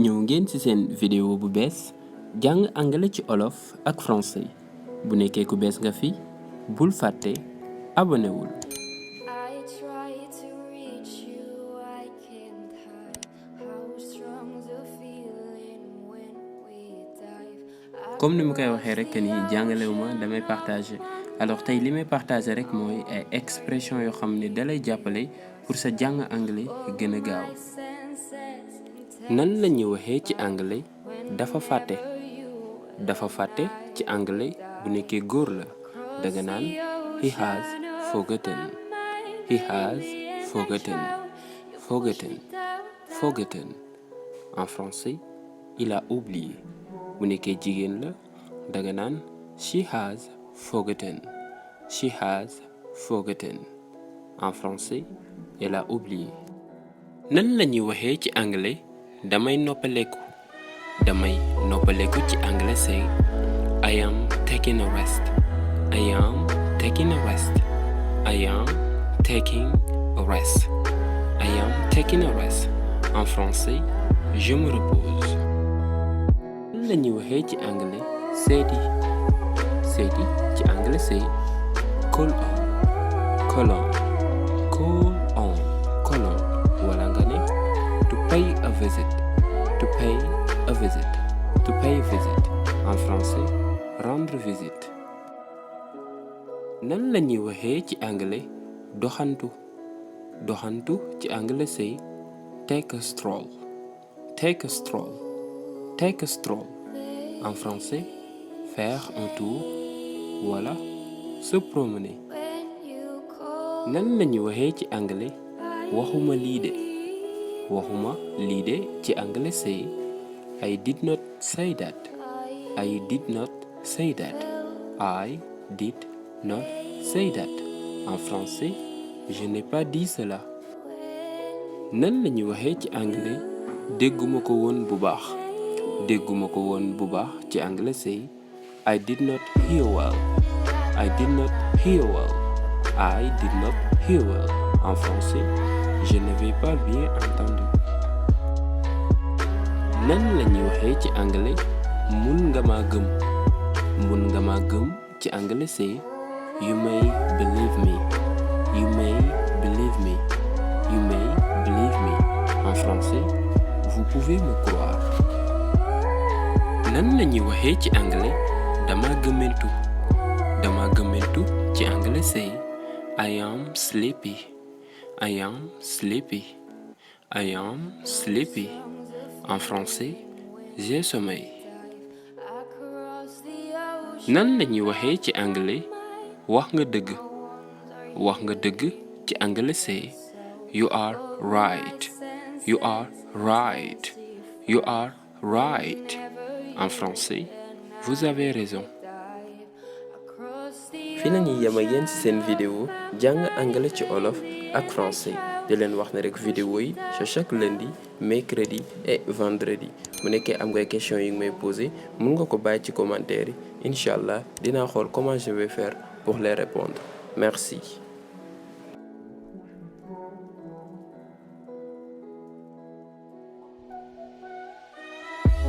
ñëw ngeen ci seen vidéo bu bees jàng anglais ci olof ak français bu nekkee ku bees nga fi bul fàtte abonné wul. comme ni mu koy waxee rek ni jàngalewuma damay partager alors tey li may partager rek mooy ay expression yoo xam ne dalay jàppale pour sa jàng anglais gën a gaaw. nan la ñuy waxee ci anglais dafa fàtte ci anglais bu nekkee góor la danga naan he has forgotten en français il a oublié bu nekkee jigéen la danga naan she has forgotten en français elle a oublié. nan la ñuy waxee ci anglais damay noppaleku ci anglais say I am taking a rest en français je me repose. nan la ñuy waxee ci anglais seeti ci anglais say call on wala nga ne to pay a visit en français rendre visite. nan la ñuy waxee ci anglais doxantu ci anglais say take a stroll en français faire un tour wala se promener. nan la ñuy waxee ci anglais waxuma lii de ci anglais say I did not say that en français je n'ai pas dit cela. nan la ñuy waxee ci anglais dégguma ko woon bu baax ci anglais say I did not hear well en français je n'avais pas bien entendu. nan la ñuy waxee ci anglais mun nga ma gëm ci anglais say you may believe me en français vous pouvez me croire. nan la ñuy waxee ci anglais dama gëmmentu ci anglais say I am sleepy en français j'ai sommeil. nan la ñuy waxee ci anglais wax nga dëgg ci anglais say you are right en français vous avez raison. fi la ñuy yem ak yéen ci seen vidéo jàng anglais ci olof ak français di leen wax ne rek vidéo yi c'est chaque lundi mercredi et vendredi bu nekkee am ngay question yi nga may poser mun nga ko bàyyi ci commentaire yi incha allah dinaa xool comment je vais faire pour les répondre. Merci.